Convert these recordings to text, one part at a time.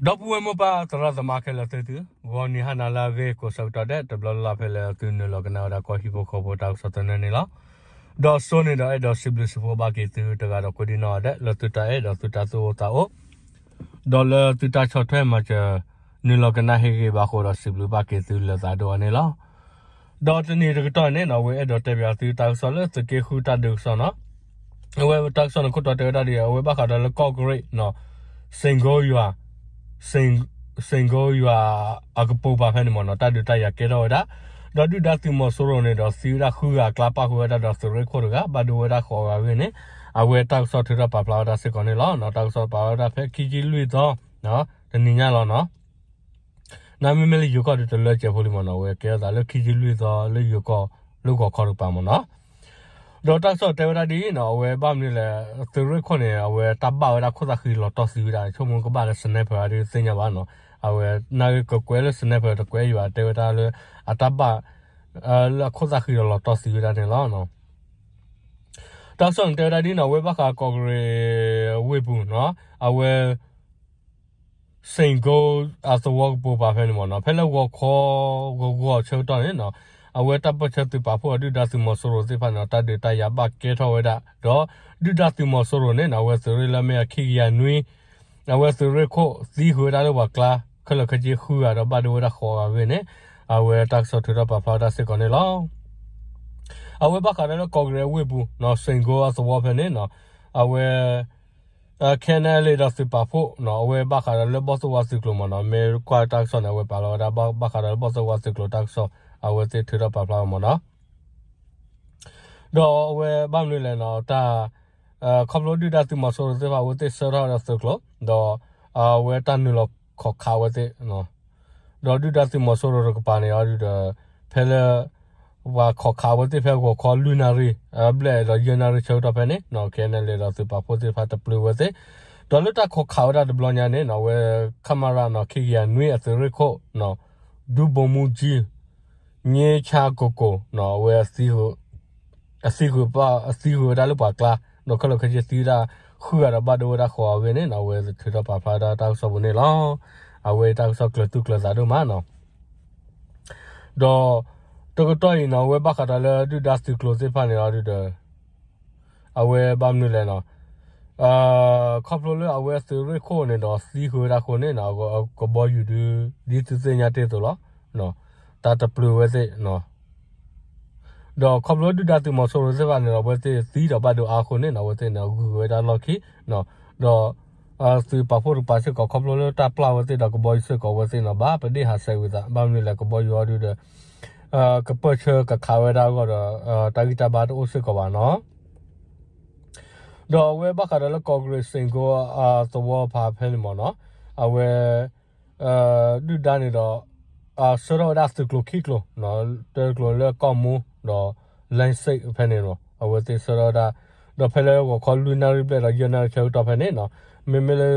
ဒီပုၢ်ဝဲၢ်မိၢ်ပၢ်သရၣ်သမါခဲလၢာ်သ့ၣ်သု, ဂီၤနံၤဟါနၤလၢအဂ့ၤကိးဆၢကတီၢ်ဒဲး တဘျီလၢ်လၢ်ဖဲလၢသုနုာ်လီၤကနၣ်ဝဲဒၣ်ကီၢ်ဟံၣ်ဖိဃီဖိတၢ်ကစီၣ်သနၢၣ်န့ၣ်လီၤ. ဒီးစိန့ၣ်ဒီးအဲၣ်ဒိးစံးဘျုးစံးဖှိၣ်ဘၣ်က့ၤသုတဂၤဒီးကိးဒံနီၢ်ဂၤဒဲး လၢသုတၢ်အဲၣ်ဒီးသုတၢ်သူၣ်အိၣ်သးအိၣ် ဒီးလၢသုတၢ်ဆီၣ်ထွဲမၤစၢၤ နုာ်လီၤကနၣ်ဟ့ၣ်ဂ့ၤဘၣ်အဃိဒီးစံးဘျုးဘၣ်က့ၤသုလၢသးဒိၣ်အါန့ၣ်လီၤ. ဒီးတနံၤတကတီၢ်န့ၣ်နီၢ် အဝဲအဲၣ်ဒိးတဲပၠးသုတၢ်ကစီၣ်လၢသုးက့ဃုတၢ်ဒုးကစီၣ်နီၢ်, အဝဲတၢ်ကစီၣ်န့ၣ်ခိၣ်တီတဲဝဲဒၣ်ဒ်အံၤ အဝဲဘၣ်ဃးဒီးလၢကီၢ်ကရ့ၣ်နီၢ် စ့ၣ်ကိယွၤ စ့ၣ်ကိယွၤအကပိာ်ပၤဖဲန့ၣ်မ့ၢ်နီၢ် တၢ်ဒုးတၢ်ယၤကဲထီၣ်ဝဲဒၣ်, ဒီးဒုၣ်ဒါသုးမီၤစိရိၤန့ၣ်ဒီးသံဝဲဒၣ်ဃုဂၤအကျါ ပၣ်ဃုာ်ဝဲဒၣ်ဒီးသုးရ့ၣ်ခိၣ်တဂၤ ဘၣ်ဒိဝဲဒၣ်ဃိးဂၤအဂ့ၢ်န့ၣ် အဝဲတၢ်ကစီၣ်ထုးထီၣ်ပာ်ဖျါဝဲဒၣ်စ့ၢ်ကီးန့ၣ်လီၤ. တၢ်ကစီၣ်ပာ်ဝဲဒၣ်ဖဲခံဆံလွံၢ်သီ တနံၤညါလီၤနီၢ် နမ့မ့ၢ်လၢယိၤကီၢ်ဒုးတလၢကဲးဖိလံမ့ၢ်နီၢ် အဝဲကဲထီၣ်သးလၢခံဆံလွံၢ်သီလၢယိၤကီၢ်လၢဂီၤခီတကပၤမ့ၢ်နီၢ်, ဒီးတၢ်ကစီၣ်တဲဝဲဒၣ်ဒ်အံၤနီၢ် အဝဲဘၣ်မနုၤလဲၣ် သုးရ့ၣ်ခိၣ်န့ၣ် အဝဲတၢ်ဘၣ်ဝဲဒၣ်ခိၣ်သၣ်ဃံလီၤတီၢ်သံဝဲဒၣ် ဆိကမိၣ်ကဘၣ်လၢ sniper ဒ်သ့ၣ်ညါဘၣ်နီၢ်, အဝဲနာ်ဂ့ၤကကွဲးလၢ sniper တကွဲးယွၤတဲဝဲဒၣ်လၢ အတၢ်ဘၣ် လၢအခိၣ်သၣ်ဃံဒီးလီၤတီၢ်သံဝဲဒၣ်န့ၣ်လီၤ. တၢ်ကစီၣ်န့ၣ်တဲဝဲဒၣ်ဒ်နီၢ် အဝဲဘၣ်ဃးကီၢ်ကရ့ၣ်ဝ့ၢ်ပူၤနီၢ် အဝဲ စ့ၣ်ကိအသဝီကပိာ်ပၤဖဲန့ၣ်မ့ၢ်နီၢ် ဖဲလၢဂီၤခီဂီၤဂီၤဆၢကတီၢ်န့ၣ်နီၢ် အဝဲတၢ်ပၢၢ်ဆၢသုးပာ်ဖှိၣ်အဒုၣ်ဒါသုးမီၤစိရိၤသ့ၣ်တဖၣ်န့ၣ် တၢ်ဒုးတၢ်ယၤဘၣ်ကဲထီၣ်ဝဲဒၣ် ဒီးဒုၣ်ဒါသုးမီၤစိရိၤန့ၣ်နီၢ် အဝဲသုးရ့ၣ်လၢအမ့ၢ်အခံကယၤနွံ အဝဲသုးရ့ၣ်ခိၣ်သံဃုာ်ဝဲဒၣ်လၢပှၤကျါ ခဲလၢာ်ခဲဆ့ဃုဂၤဒီးဘၣ်ဒိဝဲဒၣ်ဃိးဂၤအဂ့ၢ်န့ၣ် အဝဲတၢ်ကစီၣ်ထုးထီၣ်ပာ်ဖျါဝဲဒၣ်စ့ၢ်ကီးန့ၣ်လီၤ. အဝဲဘၣ်ဃးဒီးလၢကီၢ်ကရ့ၣ်အဝ့ၢ်ပူၤနီၢ် စ့ၣ်ကိအသဝီဖဲန့ၣ်နီၢ် အဝဲ ခဲနလ့ဒီးသုးပာ်ဖှိၣ်နီၢ် အဝဲဘၣ်ဃးဒီးလၢဘီၣ်သိၣ်ဝါသုးကျိၤမ့ၢ်နီၢ် မ့ၢ်ကွၢ်တၢ်ကစီၣ်န့ၣ် အဝဲပာ်လီၤဝဲဒၣ်ဘၣ်ဃးဒီးလၢဘီၣ်သိၣ်ဝါသုးကျိၤတၢ်ကစီၣ် အဝဲသ့ၣ်ထုးထီၣ်ပာ်ဖျါဝဲမ့ၢ်နီၢ် ဒီးအဝဲဘၣ်မနုၤလဲၣ်နီၢ် တၢ် ခီဖျိဒုၣ်ဒါသုးမီၤစိရိၤသ့ၣ်တဖၣ် အဝဲသ့ၣ်ဆှၢထီၣ်ဒီးသုးကျိၤ ဒီးအဝဲတၢ်နုာ်လီၤခိးခးအဝဲသ့ၣ် ဒီးဒုၣ်ဒါသုးမီၤစိရိၤတကပၤန့ၣ်အီၤဒုးဒီး ဖဲလၢ ပှၤခိးခးအဝဲသ့ၣ်ဖဲဂီၤခီလွံၢ်နၣ်ရံၣ် အဘျဲၣ်ဒီးယဲၢ်နၣ်ရံၣ်ဆၢကတီၢ်ဖဲန့ၣ်နီၢ် ခဲနလ့ဒီးသုးပာ်ဖှိၣ်သ့ၣ်တဖၣ်တပျုာ်ဝဲသ့ၣ် ဒီးလၢတၢ်ခိးခးဝဲဒၣ်တဘျီညါန့ၣ်နီၢ် အဝဲ ခမရနီၢ် ခံကယၤနွံအသုးရ့ၣ်ခိၣ် ဒူဘိမူကၠံ ည့ဆါကိကိၣ်နီၢ် အဝဲ အသံကွံာ် အသံကွံာ်ဝဲဒၣ်လၢပှၤကျါ ဒီးခဲလၢာ်ခဲဆ့သံဝဲဒၣ်ဃုဂၤဒီးဘၣ်ဒိဝဲဒၣ်ဃိးဂၤအဂ့ၢ်န့ၣ်နီၢ် အဝဲထုးထီၣ်ပာ်ဖျါဒၣ်တၢ်ကစီၣ်ပူၤန့ၣ်လီၤ. အဝဲတၢ်ကစီၣ်ကျၢၤသူၣ်ကျၢၤသးဒိၣ်မးနီၢ် ဒီး တကတီၢ်အံၤနီၢ် အဝဲဘၣ်ဃးဒီးလၢဒုၣ်ဒါသုးကျိၤသ့ၣ်တဖၣ်န့ၣ်အီၤဒုးဒီး အဝဲဘၣ်မနုၤလဲၣ်နီၢ် ခီဖျိလၢအဝဲသုးရ့ၣ်ခိၣ်န့ၣ်ဒီးသံဃုာ်ဝဲဒၣ်အဃိန့ၣ်နီၢ် ကဘီယူၤဒုး ဒ်သုသ့ၣ်ညါတ့ၢ်အသိးလီၤ တၢ်တပျုာ်ဝဲသ့ၣ်နီၢ် ဒီးခီဖျိဒုၣ်ဒါသုးမီၤစိရိၤသ့ၣ်တဖၣ်န့ၣ်ဒီး အဝဲသ့ၣ်သံဒီးဘၣ်ဒိအါအဃိန့ၣ်နီၢ် အဝဲသ့ၣ်န့ၣ်ဂုၤက့ၤဝဲဒၣ်လီၢ်ခံ ဒီး သုးပာ်ဖှိၣ်တကပၤစ့ၢ်ကီး ခီဖျိလၢတၢ်ပျၢ်ဝဲသ့ၣ်ဒီးကဘီယူၤစ့ၢ်ကီး အဝဲသ့ၣ်န့ၣ် ဘၣ်ပဒ့ၣ်ဟးဆှဲးဝံၤသး ဘၣ်မနုၤလဲၣ် ကဘီယူၤအီၤဒုးဒီး ကပၢၢ်ဆၢကခးဝဲဒၣ်အဂီၢ်ဒီး တၢ်ဂံၢ်တၢ်ဘါတအိၣ်စ့ၢ်ကီးဘၣ်နီၢ် ဒီးအဝဲဘၣ်ဃးဒီးလၢကီၢ်ကရ့ၣ်စ့ၣ်ကိအသဝီဖးဖဲန့ၣ်မ့ၢ်နီၢ် အဝဲ ဒုၣ်ဒါန့ၣ်ဒီး ဆှၢထီၣ်ဝဲဒၣ်သုးကျိၤခံကျိၤ တၢ်ကျိၤလၢကီၢ်မူ ဒီး လဲစ့းဖဲန့ၣ်နီၢ် အဝဲသ့ၣ်ဆှၢထီၣ်ဝဲဒၣ် ဒီးဖဲလၢဂီၤခီလွံၢ်နၣ်ရံၣ်ဘျဲၣ်ဒီးယဲၢ်နၣ်ရံၣ်ဆၢကတီၢ်ဖဲန့ၣ်နီၢ် မ့မ့ၢ်လၢ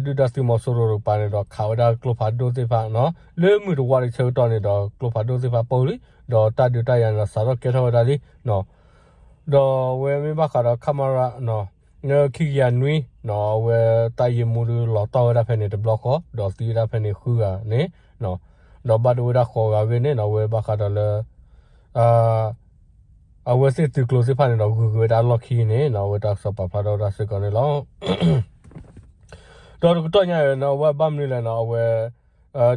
ဒုၣ်ဒါသုးမီၤစိရိၤတကပၤန့ၣ်ဒီး ခးဝဲဒၣ်ကျိဖးဒိၣ်သ့ၣ်တဖၣ်နီၢ် လၢမုၢ်တဝါတဆၢကတီၢ်န့ၣ်ဒီး ကျိဖးဒိၣ်သ့ၣ်တဖၣ်ပိာ်လံ ဒီးတၢ်ဒုးတၢ်ယၤန့ၣ်ဒီးစးထီၣ်ကဲထီၣ်ဝဲဒၣ်လံနီၢ် ဒီးအဝဲမ့ၢ်ဘၣ်ဃးဒီး ခမရ လၢခံကယၤနွံနီၢ် အဝဲတၢ်ယံာ်မူဒုးလီၤတီၢ်ဝဲဒၣ်ဖဲန့ၣ်တဘျီဃီ ဒီးသံဝဲဒၣ်ဖဲန့ၣ်ဃုဂၤန့ၣ် ဒီးဘၣ်ဒိဝဲဒၣ်ဃိးဂၤအဂ့ၢ်န့ၣ်နီၢ် အဝဲဘၣ်ဃးဒီးလၢ အဝဲသ့ၣ်သုးကျိၤသ့ၣ်တဖၣ်န့ၣ်ဒီး ဂုၤက့ၤဝဲဒၣ်လီၢ်ခံန့ၣ်နီၢ် အဝဲတၢ်ကစီၣ်ပာ်ဖျါထီၣ်ဝဲဒၣ်စ့ၢ်ကီးန့ၣ်လီၤ. ဒီးတကတီၢ်ညါအံၤနီၢ် အဝဲဘၣ်မနုၤလဲၣ်နီၢ် အဝဲ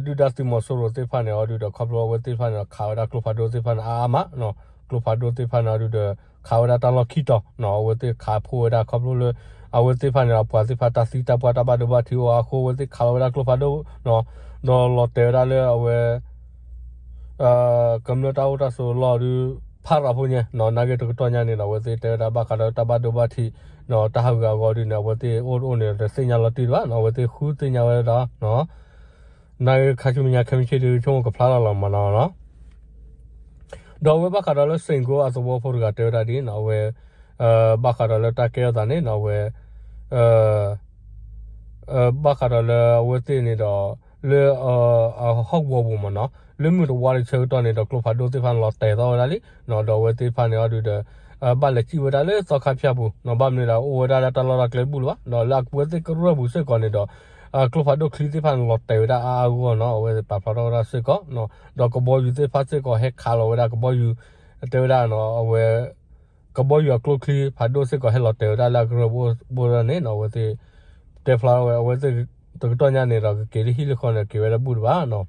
ဒုၣ်ဒါသုးမီၤစိရိၤသ့ၣ်တဖၣ်န့ၣ်အီၤဒုးဒီး ခီဖျိအဝဲသ့ၣ်တဖၣ်န့ၣ်ဒီး ခးဝဲဒၣ်ကျိဖးဒိၣ်သ့ၣ်တဖၣ်န့ၣ် အါအါမးနီၢ် ကျိဖးဒိၣ်သ့ၣ်တဖၣ်န့ၣ်အီၤဒုးဒီး ခးဝဲဒၣ်တၢ်လီၢ်ခံတီၤနီၢ် အဝဲသ့ၣ်ခးဖှိၣ်ဝဲဒၣ်ခီဖျိလၢ အဝဲသ့ၣ်တဖၣ်န့ၣ်ဒီး ပှၤသ့ၣ်တဖၣ်တၢ်သံတၢ်ပှၢ်တၢ်ဘၣ်ဒိဘၣ်ထံးအိၣ်အါအဃိ အဝဲသ့ၣ်ခးလီၤဝဲဒၣ်ကျိဖးဒိၣ်နီၢ် ဒီးလီၤတဲာ်ဝဲဒၣ်လၢအဝဲ ကမျၢၢ်တၢ်အိၣ်တၢ်ဆိးအလီၢ်ဒုး ဖးရၤဖိညါနီၢ် နာ်က့တကတီၢ်ညါန့ၣ်ဒီး အဝဲသ့ၣ်တဲဝဲဒၣ်ဘၣ်ဃးဒီးတၢ်ဘၣ်ဒိဘၣ်ထံးနီၢ် တၢ်ဟးဂူာ်ဟးဂီၤဒုးန့ၣ် အဝဲသ့ၣ်အိၣ်တအိၣ်န့ၣ် တသ့ၣ်ညါလီၤတံၢ်ဒံးဘၣ်နီၢ် အဝဲသ့ၣ်ဃုသ့ၣ်ညါဝဲဒၣ်နီၢ် နာ်က့ခါဆူမဲာ်ညါခဲမုၢ်ဆ့ၣ်ဒုး ဆိကမိၣ်ကဖျါလီၤလီၤမးနီၢ်နီၢ် ဒီးအဝဲဘၣ်ဃးဒီးလၢစ့ၣ်ကိအသဝီဖိတဂၤတဲဝဲဒၣ်ဒ်နီၢ် အဝဲ ဘၣ်ဃးဒီးလၢတၢ်ကဲထီၣ်သးန့ၣ်နီၢ် အဝဲ ဘၣ်ဃးဒီးလၢအဝဲသ့ၣ်န့ၣ်ဒီး လၢ အဟီၣ်ကဝီၤပူၤမးနီၢ် လၢမုၢ်တဝါတဆၢကတီၢ်န့ၣ်ဒီး ကျိဖးဒိၣ်သ့ၣ်တဖၣ်န့ၣ်လီၤတဲာ်သီၣ်ဝဲဒၣ်လံနီၢ် ဒီးအဝဲသ့ၣ်တဖၣ်န့ၣ်အီၤဒုးဒီး ဘၣ်လဲၤစံၣ်ဝဲဒၣ်လၢသီခါဖၠၣ်ပူၤနီၢ် ဘၣ်မနုၤဒီးအိၣ်ဝဲဒၣ်လၢတၢ်လီၢ်တၢ်ကျဲတဘူၣ်လၢၤဘၣ်နီၢ် လၢအဝဲသ့ၣ်ကရၢၢ်ပူၤစ့ၢ်ကီးန့ၣ်ဒီး ကျိဖးဒိၣ်ချံသ့ၣ်တဖၣ်န့ၣ် လီၤတဲာ်ဝဲဒၣ်အါအါဂီၢ်ဂီၢ်နီၤ, အဝဲပာ်ဖျါထီၣ်ဝဲဒၣ်စ့ၢ်ကီး, ဒီးကဘီယူၤသ့ၣ်တဖၣ်စ့ၢ်ကီးဟဲခးလီၤဝဲဒၣ်ကဘီယူၤ, တဲဝဲဒၣ်နီၤ, အဝဲ ကဘီယူၤအကျိချံဖးဒိၣ်စ့ၢ်ကီးဟဲလီၤတဲာ်ဝဲဒၣ်လၢအကရၢၢ်ဘိၣ်န့ၣ်နီၤ, အဝဲသ့ၣ်တဲဖျါထီၣ်ဝဲ အဝဲသ့ၣ်တကတီၢ်ညါန့ၣ်ဒီး ကက့ၤလၢဟံၣ်လၢဃီန့ၣ် က့ၤဝဲဒၣ်ဘူၣ်တဘၣ်နီၤ.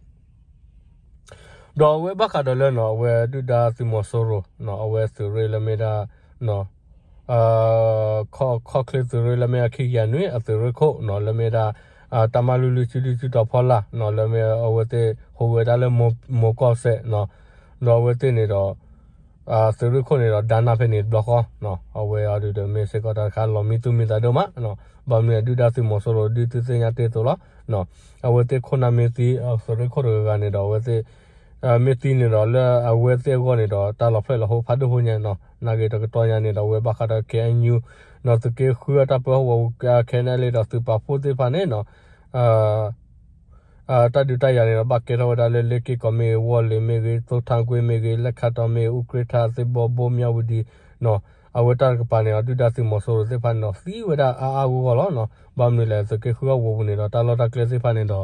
ဒီးအဝဲဘၣ်ဃးဒီးလၢနီၤ အဝဲဒုၣ်ဒါသုးမီၤစိရိၤနီၤ အဝဲသုးရ့ၣ်လၢမ့ၢ်ဒၣ် ခီၣ်ချ့သုးရ့ၣ်လၢမ့ၢ်ဒၣ်ခံကယၤနွံ အသုးရ့ၣ်ခိၣ်နီၤ လၢမ့ၢ်ဒၣ် တၢ်မၤလုလုစုဒုစုတီၤဖီလာ်နီၤ လၢမ့ၢ်အဝဲသ့ၣ်ဟူးဂဲၤတၢ်လၢမိၤကီၢ်စဲၣ်နီၤ, ဒီးအဝဲသ့ၣ်န့ၣ်ဒီး သုးရ့ၣ်ခိၣ်န့ၣ်ဒီး ဒါနၢ်ဖဲန့ၣ်တဘျီဃီ, အဝဲအံၤဒုးဒီးမ့ၢ်စ့ၢ်ကီးတၢ်တခါလီၤမံသူၣ်မံသးဒိၣ်မး, ဘၣ်မနုၤဒုၣ်ဒါသုးမီၤစိရိၤဒုးသုသ့ၣ်ညါတ့ၢ်အသိးလီၤ. အဝဲသ့ၣ်ခိၣ်နၢ်မ့ၢ်သံ သုးရ့ၣ်ခိၣ်တဂၤဂၤန့ၣ်ဒီး အဝဲသ့ၣ် မ့ၢ်သံန့ၣ်ဒီးလၢအဝဲသ့ၣ်အဂီၢ်န့ၣ်ဒီး တၢ်လီၤဖျဲၣ်လီၤဟိဖးဒိၣ်ဖိညါနီၤ, နာ်က့တကတီၢ်ညါန့ၣ်ဒီး အဝဲဘၣ်ဃးဒီး KNU နီၤ သုးက့ဃုအတၢ်ပၢဟီၣ်ကဝီၤပူၤ KNLA ဒီးသုးပာ်ဖှိၣ်သ့ၣ်တဖၣ်န့ၣ်နီၤ တၢ်ဒုးတၢ်ယၤန့ၣ်ဒီး ဘၣ်ကဲထီၣ်ဝဲဒၣ်လၢလ့က့ၢ်ကီၢ်မ့ၢ်ဂ့ၤ ဝီၢ်လ့ၤမ့ၢ်ဂ့ၤ သိၣ်ထၣ်ကွ့ၢ်မ့ၢ်ဂ့ၤ လဲၣ်ခၣ်တီမ့ၢ်ဂ့ၤ အူကြ့ၣ်ထၣ် သ့ၣ်ဘီဘိ မၠၣ်ဝတံၤနီၤ, အဝဲတၢ်တကပၤန့ၣ်ဒီး ဒုၣ်ဒါသုးမီၤစိရိၤသ့ၣ်တဖၣ်န့ၣ်ဒီး သံဝဲဒၣ်အါအါဂီၢ်ဂီၢ်လီၤနီၤ. ဘၣ်မနုၤလဲၣ် သုးက့ဃုဟီၣ်ကဝီၤပူၤန့ၣ်ဒီး တၢ်လီၢ်တၢ်ကျဲသ့ၣ်တဖၣ်န့ၣ်ဒီး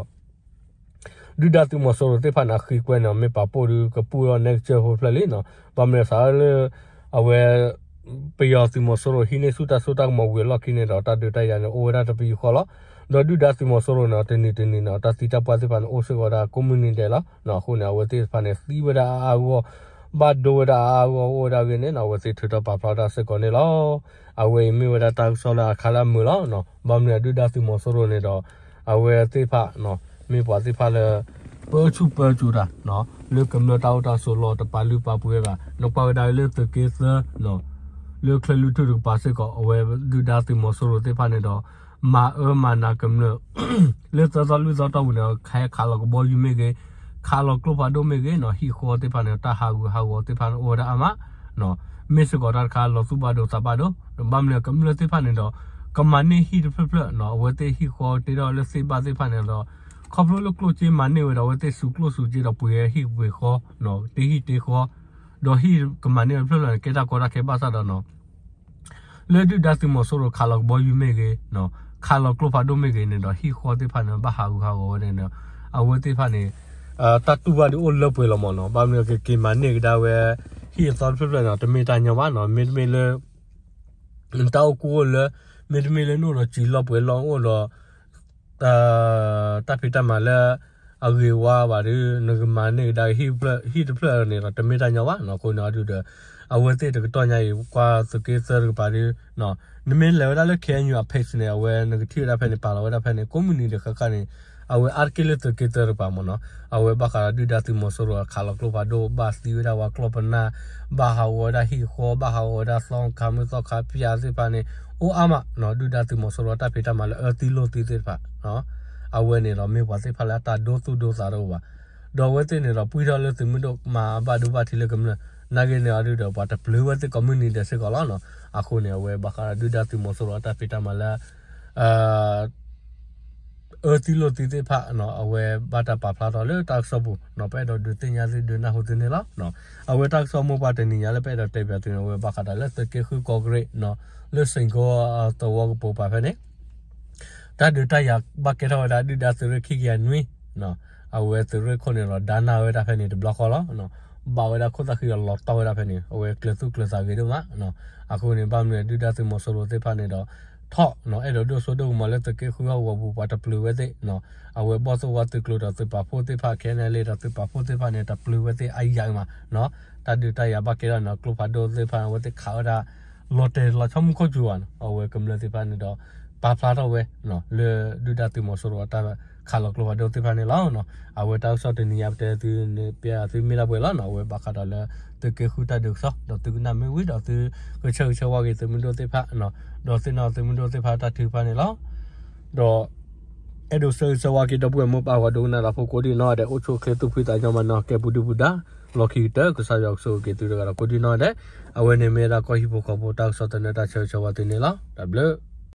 ဒုၣ်ဒါသုးမီၤစိရိၤသ့ၣ်တဖၣ်န့ၣ် အဃံကွဲန့ၣ် မ့ၢ်ပာ်ဖှိၣ်ဒုးကပူၣ်ထီၣ်နဲကစၢၢ်ဖိတဖျၢၣ်လံနီၤ. ဘၣ်မနုၤသးလၢ အဝဲ ပယီၤသုးမီၤစိရိၤဟံးန့ၢ်ဆူၣ်တၢ်စိတၢ်ကမီၤဝံၤအလီၢ်ခံန့ၣ်ဒီး တၢ်ဒုးတၢ်ယၤန့ၣ် အိၣ်ဝဲဒၣ်တပယူာ်ဃီလီၤ. ဒီးဒုၣ်ဒါသုးမီၤစိရိၤန့ၣ် တနံၤတနံၤန့ၣ် တၢ်သံတၢ်ပှၢ်သ့ၣ်တဖၣ်န့ၣ် အိၣ်စ့ၢ်ကီးဝဲဒၣ်ကိးမုၢ်နံၤဒဲးလီၤ. အဃိန့ၣ် အဝဲသ့ၣ်တဖၣ်န့ၣ် သံဝဲဒၣ်အါအါဂီၢ်ဂီၢ် ဘၣ်ဒိဝဲဒၣ်အါအါဂီၢ်ဂီၢ်အိၣ်ဝဲဒၣ်အဂ့ၢ်န့ၣ်နီၤ အဝဲသ့ၣ်ထုးထီၣ်ပာ်ဖျါဝဲဒၣ်စ့ၢ်ကီးန့ၣ်လီၤ. အဝဲအံၤမ့ၢ်ဝဲဒၣ်တၢ်ကစီၣ်လၢအခါလၢအမုာ်လီၤ. ဘၣ်မနုၤဒုၣ်ဒါသုးမီၤစိရိၤန့ၣ်ဒီး အဝဲသ့ၣ်တဖၣ် မ့ၢ်ပှၤသ့ၣ်တဖၣ်လၢ ပၢဆူၣ်ပၢစိးတၢ် လၢကမျၢၢ်တၢ်အိၣ်တၢ်ဆိးလီၤတပာ်လုၢ်ပာ်ပှ့ၤဘၣ်. နကွၢ်ဝဲဒၣ်လၢသုးက့သၢ လၢချၢၣ်လွံၢ်ထူၣ်တကပၤစ့ၢ်ကီး အဝဲဒုၣ်ဒါသုးမီၤစိရိၤသ့ၣ်တဖၣ်န့ၣ်ဒီး မၤအၢမၤနးကမျၢၢ် လၢသၢသီလွံၢ်သီတီၢ်ပူၤန့ၣ် ဟဲခးလီၤကဘီယူၤမ့ၢ်ဂ့ၤ, ခးလီၤကျိဖးဒိၣ်မ့ၢ်ဂ့ၤနီၤ ဟံၣ်ဃီသ့ၣ်တဖၣ်န့ၣ် တၢ်ဟးဂူာ်ဟးဂီၤသ့ၣ်တဖၣ်န့ၣ် အိၣ်ဝဲဒၣ်အါမးနီၤ. မ့ၢ်စ့ၢ်ကီးတၢ်တခါလီၤသူၣ်ဘၣ်ဒိသးဘၣ်ဒိ, ဘၣ်မနုၤကမျၢၢ်သ့ၣ်တဖၣ်န့ၣ်ဒီး ကမၤန့ၢ်ဟံၣ်တဖျၢၣ်ဖျၢၣ်နီၤ အဝဲသ့ၣ်ဟံၣ်ဃီတ့ထီၣ်လၢသ့ၣ်ဘၣ်သ့ၣ်တဖၣ်န့ၣ်ဒီး ခီဖျိလၢကျိၣ်စ့မၤန့ၢ်ဝဲဒီး အဝဲသ့ၣ်စူၤကျိၣ်စူၤစ့ဒီးပှ့ၤဟံၣ်ပှ့ၤဃီနီၤ တ့ဟံၣ်တ့ဃီ, ဒီးဟံၣ်ကမၤန့ၢ်ဝဲတဖျၢၣ်ဖျၢၣ်န့ၣ် ကဲတၢ်ကီတၢ်ခဲဘၣ်ဆၣ်ဒီးနီၤ လၢဒုၣ်ဒါသုးမီၤစိရိၤခးလီၤကဘီယူၤမ့ၢ်ဂ့ၤ, ခးလီၤကျိဖးဒိၣ်မ့ၢ်ဂ့ၤန့ၣ်ဒီး ဟံၣ်ဃီသ့ၣ်တဖၣ်န့ၣ် ဘၣ်ဟးဂူာ်ဟးဂီၤဝဲန့ၣ်ဒီး အဝဲသ့ၣ်တဖၣ်န့ၣ် တၢ်တူၢ်ဘၣ်ဒုးအိၣ်လၢပှဲၤလီၤမးနီၤ. ဘၣ်မနုၤကက့ၤမၤန့ၢ်ကဒါဝဲ ဟံၣ်အသီတဖျၢၣ်ဖျၢၣ်န့ၣ် တမ့ၢ်တၢ်ညီဘၣ်နီၤ. မ့တမ့ၢ်လၢ တၢ်အိၣ်ကူအိၣ်လၢ မ့တမ့ၢ်လၢနအိၣ်ဒီးစံာ်လီၢ်ပှဲၤလီၢ်အိၣ်ဒီး တၢ်ဖံးတၢ်မၤလၢအဂ့ၤဝါဘၣ်ဒီး နကမၤန့ၢ်ကဒါဟံၣ်တဖျၢၣ်န့ၣ်ဒီး တမ့ၢ်တၢ်ညီဘၣ်နီၤ. အဃိန့ၣ်အဒုဒီး အဝဲသ့ၣ်တကတီၢ်ညါအံၤ ကွၢ်သုးက့သၢတကပၤဒီး နမ့ၢ်လဲၤဝဲဒၣ်လၢ KNU အ page န့ၣ် အဝဲနကထံၣ်ဝဲဒၣ်ဖဲန့ၣ် ပာ်လီၤဝဲဒၣ်ဖဲန့ၣ် ကိးမုၢ်နံၤဒဲးဃၣ်ဃၣ်န့ၣ် အဝဲအါတက့ၢ်လၢသုးက့သၢတကပၤမးနီၤ. အဝဲဘၣ်ဃးဒီးဒုၣ်ဒါသုးမီၤစိရိၤအခးလီၤကျိဖးဒိၣ် ဘၣ်သံဝဲဒၣ်ပှၤကျီၢ်ပနၢ် ဘၣ်ဟးဂီၤဝဲဒၣ်ဟံၣ်ဃီဘၣ်ဟးဂီၤဝဲဒၣ်သီခါမုၢ်သီခါဖၠၣ်သ့ၣ်တဖၣ်န့ၣ် အိၣ်အါမးနီၤ. ဒုၣ်ဒါသုးမီၤစိရိၤတၢ်ဖံးတၢ်မၤလၢအၢသံလိာ်သံသ့ၣ်တဖၣ် အဝဲန့ၣ်ဒီးမ့ၢ်ပှၤသ့ၣ်တဖၣ်လၢအတၢ်ဒိသူၣ်ဒိသးတအိၣ်ဘၣ်. ဒီးအဝဲသ့ၣ်န့ၣ်ဒီး ပှံၢ်ထီၣ်လၢသုးမုၢ်ဒိၣ်မၤအဘၣ်ဒိဘၣ်ထံးလၢကမျၢၢ် နာ်က့န့ၣ်အဒုဒီး ပှၤတပျုၤဝဲသ့ၣ်ကိးမုၢ်နံၤဒဲးစ့ၢ်ကီးလီၤနီၤ. အဃိန့ၣ် အဝဲဘၣ်ဃးဒီးဒုၣ်ဒါသုးမီၤစိရိၤအတၢ်ဖံးတၢ်မၤလၢ အၢသံလိာ်သံသ့ၣ်တဖၣ်နီၤ အဝဲဘၣ်တၢ်ပာ်ဖျါထီၣ်လၢတၢ်ကစီၣ်ပူၤနီၤ ပအဲၣ်ဒိးဒုးသ့ၣ်ညါသုဒုးနၢ်ဟူသုန့ၣ်လီၤ. အဝဲတၢ်ကစီၣ်မိၢ်ပှၢ်တနံၤညါလၢပအဲၣ်ဒိးတဲပၠးသုန့ၣ် အဝဲဘၣ်ဃးဒီးလၢသုးက့ဃုကီၢ်ကရ့ၣ်နီၤ လၢစ့ၣ်ကီသဝီကပိာ်ပၤဖဲန့ၣ် တၢ်ဒုးတၢ်ယၤဘၣ်ကဲထီၣ်ဝဲဒၣ်ဒုၣ်ဒါသုးရ့ၣ်ခံကယၤနွံ အဝဲသုးရ့ၣ်ခိၣ်န့ၣ်ဒီး ဒါနၢ်ဝဲဒၣ်ဖဲန့ၣ်တဘျီဃီလီၤ. ဘၣ်ဝဲဒၣ်ခိၣ်သၣ်ဃံဒီးလီၤတီၢ်ဝဲဒၣ်ဖဲန့ၣ် အဝဲကျဲၤသူၣ်ကျဲၤသးဂ့ၤဒိၣ်မး. အဃိန့ၣ် ဘၣ်မနုၤဒုၣ်ဒါသုးမီၤစိရိၤသ့ၣ်တဖၣ်န့ၣ်ဒီး ထီၣ် အဲၣ်ဒိးဒိၣ်စိဒိၣ်ကမီၤလၢသုးက့ဃုဟီၣ်ကဝီၤပူၤ ပှၤတပျုၤဝဲသ့ၣ် အဝဲဘီၣ်သိၣ်ဝါသုးကျိၤဒီးသုးပာ်ဖှိၣ်သ့ၣ်တဖၣ် ခဲန့ၣ်လံဒီးသုးပာ်ဖှိၣ်သ့ၣ်တဖၣ်န့ၣ် တပျုၤဝဲသ့ၣ်အယၤမး တၢ်ဒုးတၢ်ယၤဘၣ်ကဲထီၣ်န့ၣ် ကျိဖးဒိၣ်သ့ၣ်တဖၣ်န့ၣ် အဝဲသ့ၣ်ခးဝဲဒၣ် လီၤတဲာ်လီၤဆီမူခိၣ်စူၤဘၣ်နီၤ အဝဲကမျၢၢ်သ့ၣ်တဖၣ်န့ၣ်ဒီး ပာ်ဖျါထီၣ်ဝဲ လၢဒုၣ်ဒါသုးမီၤစိရိၤအတၢ်ခးလီၤကျိဖးဒိၣ်သ့ၣ်တဖၣ်န့ၣ်လီၤ. အဝဲတၢ်ကစီၣ်တနံၤညါပတဲသုန့ၣ် ပျးသုမ့ၢ်ဒၣ်ပှဲၤလီၤနီၤ အဝဲဘၣ်ဃးဒီးလၢ သုးက့ဃုတၢ်ဒုးကစီၣ် ဒီးသုကနၣ်မ့ၢ်ဝံၤဒီးသုကဆၢဂ့ၤဆၢဝါက့ၤသုးမုၢ်ဒိၣ်သ့ၣ်တဖၣ် ဒီးသ့ၣ်နီၣ်သုးမုၢ်ဒိၣ်သ့ၣ်တဖၣ်တၢ်ထုကဖၣ်န့ၣ်လီၤ. ဒီး အဲၣ်ဒိးဆၢဂ့ၤဆၢဝါက့ၤဒီပုၢ်ဝဲၢ်မိၢ်ပၢ်ပှၤဒိကနၣ်တၢ်ဖိကိးဒံနီၢ်ဒဲး အိၣ်ဆူၣ်အိၣ်ချ့သူၣ်ဖှံသးညီမးနီၤ ကဲပူၤဒုၣ်ပူၤဒါ လီၢ်ခံကတၢၢ် ကစၢ်ယွၤကဆိၣ်ဂ့ၤက့ၤသုတဂၤဒီးကိးဒံနီၢ်ဒဲး အဝဲန့ၣ်မ့ၢ်ဒၣ်ကီၢ်ဟံၣ်ဖိဃီဖိတၢ်ကစီၣ်သန့တၢ်ဆၢဂ့ၤဆၢဝါသုန့ၣ်လီၤ. တၢ်ဘျုး